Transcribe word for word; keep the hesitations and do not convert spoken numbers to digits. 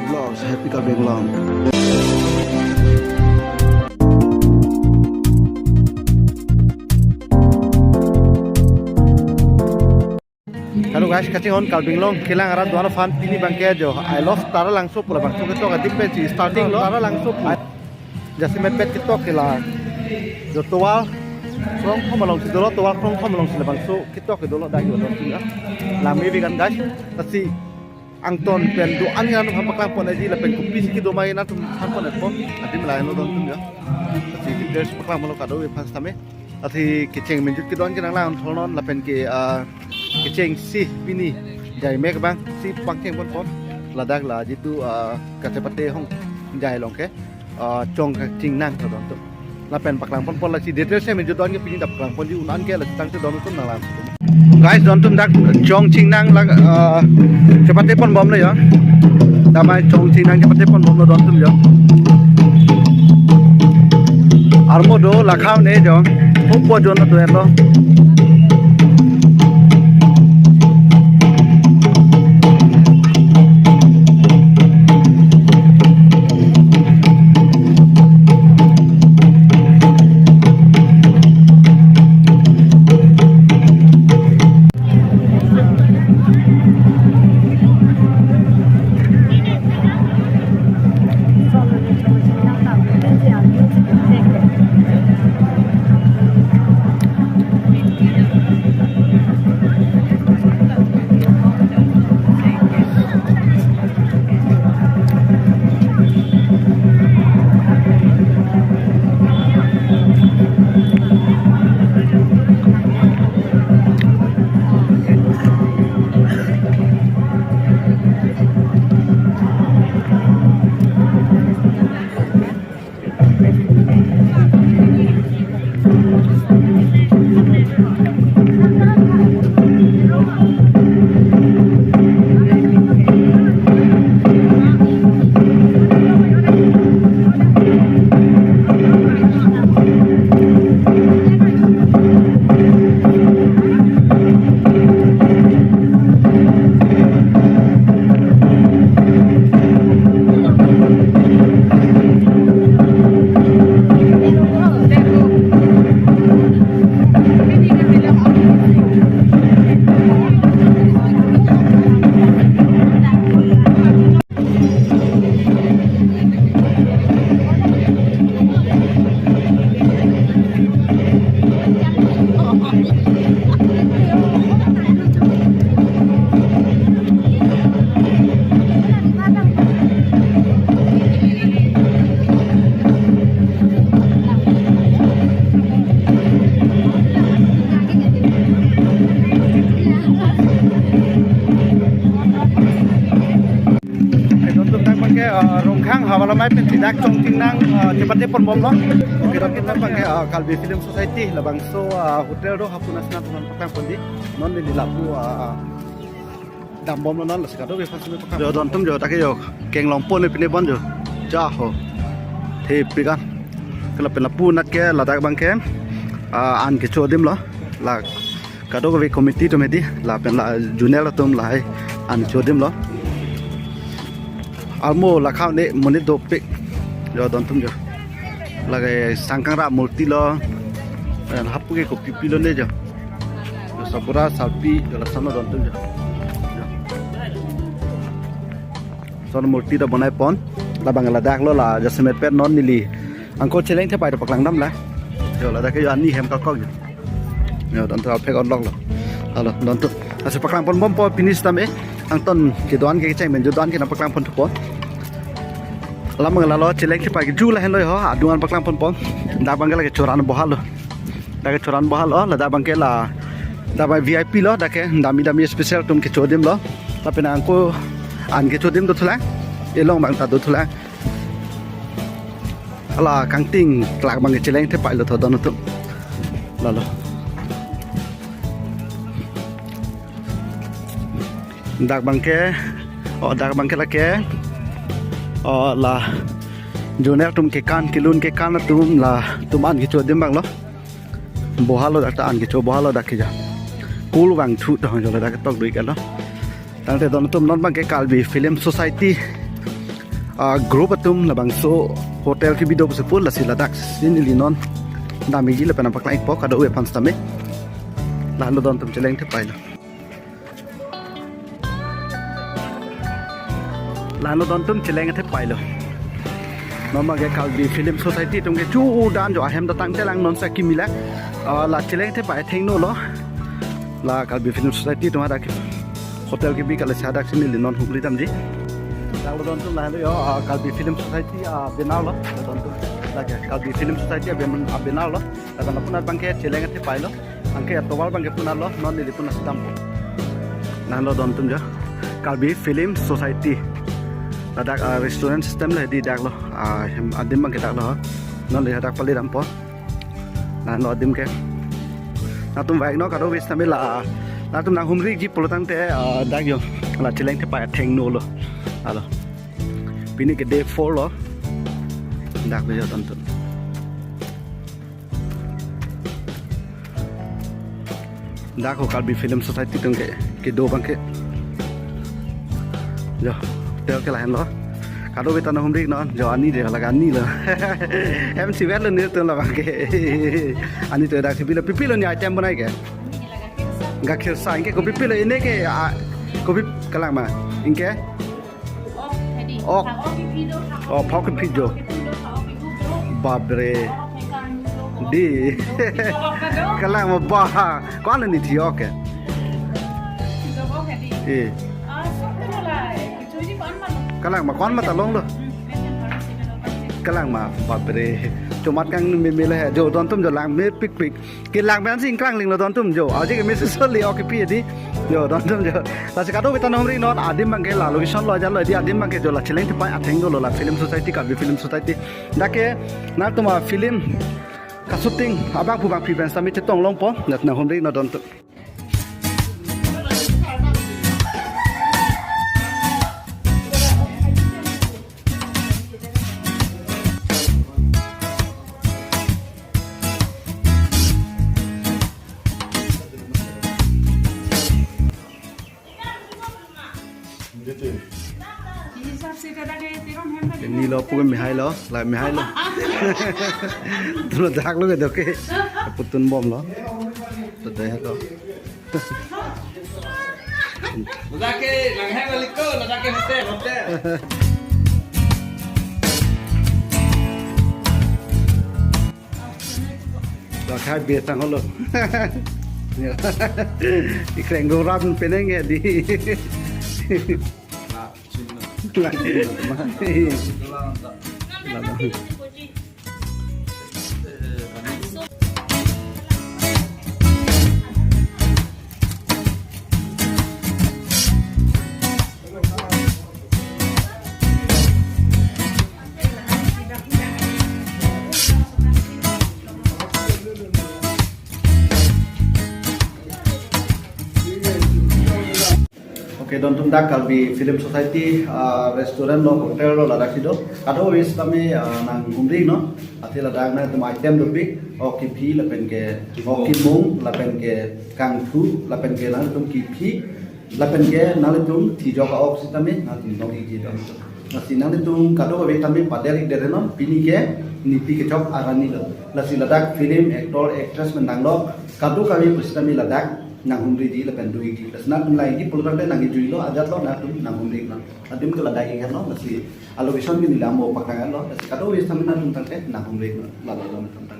Vlogs, Happy Karbi Anglong. Hello guys, kachinghon Karbi Anglong kelang arat do-an aphan. Pini abangke jo Isle of Taralangso pu labangso ketok adim pensi starting lo. Taralangso pu jasemet pet ketok ke la jo tovar krongthom alongsi dolo, tovar krongthom alongsi labangso ketok ke dolo, dak jo dolo ya. Lami bigan guys, lasi angton pen do-an nangtum aphan paklang pon aji lapen kopisi kedo ma nangtum than pon apot adim lahelo dongtum ya. Lasi details paklang pon lo kadokave aphan sitame. Lasi kecheng menjut kedo-an ke nanglang tholnon lapen ke, ah, kechengsi pini jai mek abangsi pangcheng pon pon ladak la jitu, ah, kachepate hong jai along ke, ah, Chongchingnang tho dongtum. Lapen paklang pon pon lasi details menjut do-an ke pini dak paklang ponji, un-an ke lasi tangte dongtum nanglang. Guys, dongtum dak Chongchingnang la, ah, chepate pon bomlo ya. Damai Chongchingnang chepate pon bomlo dongtum ya. Armo do lakham ne jo. Hopo jo na do etlo. Dongtum dak abangke, ah, Rongkhang Hawa Lamai pensi dak Chongchingnang, ah, chepate pon bomlo. Oke, dongtum dak abangke, ah, Karbi Film Society labangso, ah, hotel do, hapu nasi nangtum aphan paklang ponji. Non neli lapu, ah, dam bomlo non, lasi kadokave aphan sitame paklang. Jo dongtum jo, dak ke jo kenglong pon ne pine bon jo. Ja ho. Thepik an. Ke lapen lapu nat ke ladak abangke, ah, an kecho adim lo. La kadokave committee atum hedi, lapen la junior atum lahai an chodim lo. Armo lakham ne monit dopik. Jo dongtum jo. Lake Sangkangrap murti lo. Lapen hapu ke kopi pilo ne jo. Jo sabura sarpi jo lason lo dongtum jo. Jo. Lason murti do bonai pon. Labang ladak lo la jasemet pet non neli angko cheleng thepai do paklang dam la. Jo ladak ke jo ani hem kakok jo. Jo dongtum aphek onlok lo. Alo dongtum. Lasi paklang pon bompo pini sitame. Angton kedo-an ke kecheng menjut do-an ke nangpaklang pon thupo. Lamang lalo cheleng thepai ke ju lahenlo ho. Adung an paklang pon pon. Dak abangke lake Choran Bohal lo. Dak ke Choran Bohal lo. Ladak abangke la. Dak abang V I P lo. Dak ke dami dami special atum kecho adim lo. Lapen angko an kecho adim do thulang. Elong abang ta do thulang. Hala kangting klak abangke cheleng thepai lo tho dongtum. Lalo. Dak abangke, o dak abangke lake, o la junior atum kekan, kelun kekan atum latum an kecho adim abang lo. Bohalo dak ta an kecho, bohalo dak ke ja. Kul vangthu ta hong jolo dak tok dui kalo. Tangte don atum non abangke Karbi Film Society, ah, group atum labangso hotel kebi do pusi pu lasi ladak si neli non damji lapen nangpaklangpo kadokave aphan sitame. Lahelo don atum cheleng thepailo. Lahelo don atum cheleng thepailo. Non abangke Karbi Film Society atum kecho dan jo ahem datang telang non sa kimila. Ah, la cheleng thepai athengno lo. La Karbi Film Society atum hadak hotel kebi kali si hadak si neli non humri damji. Lahelo don atum lahelo jo, ah, Karbi Film Society, ah, banner lo. Don atum. Lake Karbi Film Society aban-, ah, banner lo. Lapen lapu-an abangke cheleng thepailo. Anke atovar abangke pu-an lo, non neli pu-an si dampo. Lahelo don atum jo. Karbi Film Society. Ladak, ah, restaurant system lo di dak lo. Ah, hem adim abangke dak lo. Non neli hadak pali dampo. Lahelo adim ke. Nangtum vek non kadokave sitame la. Nangtum nanghumriji pulo tangte, ah, dak jo. La cheleng thepai athengno lo. Lahelo. Pini ke day four lo. Dak jo don atum. Dak ho Karbi Film Society atum ke, kedo abangke. Jo, hotel ke lahenlo. Kadokave ta nanghumri non, jo ani de laga ani lo. Hem si vet lo nelitum labangke. Ani to dak si pilo, pi pilo ne item bonai ke. Gakhir sa, anke kopi pilo ne ke, ah, kopi kalang ma. Anke? Ok. Oh, phak kephi jo. Bapre. Di. Kalang ma ba. Ko-an ne thi ok ke. Eh. Kalang ma ko-an ma ta longlo. Kalang ma bapre. Chomat kangmeme le he jo don atum jo lang mepikpik. Kelang pen si ingkrang linglo don atum jo. Aji ke mesi soli ok kephi di. Jo don atum jo. Lasi kadokave ta nanghumri non adim abangke la location lo ajat lo di adim abangke jo la cheleng thepai athengno lo la Film Society, Karbi Film Society. Dak ke nangtum a-film ka-shooting abang pu abang pi pen sitame chetong longpo. Dak nanghumri non don atum. Nilo puke mehai lo, la mehai lo. Tulo dak lo ke doke. Putun bomlo. To dai lo. Ladak ke, nang hem aliko, ladak ke hotel, hotel. Lakhai biar tang holo. Ikreng dong ram peneng ya di. Okay, don atum dak Karbi Film Society, ah, restaurant lo, hotel lo, ladak si do. Kadokave sitame, ah, nanghumri non. Athe ladak nangtum item dopik, ok kephi, lapen ke ok kemung, lapen ke kangthu, lapen ke nangtum kephi, lapen ke nangtum thijok a-ok sitame nangtum dong-ikji don atum. Lasi nangtum kadokave tame pader-ik der non, pini ke Nipi Kechok arni lo. Lasi ladak film actor, actress pen nanglo, kadokave pusitame ladak nanghumriji lapen do-ikji. Lasi nangtum lang-ikji pulo tangte nang-ijuilo ajat lo nangtum nanghumri non. Adim ke ladak ik lo, lasi a-location ke neli amo paklang lo, lasi kadokave sitame nangtum tangte nanghumri non. Lahelo don atum.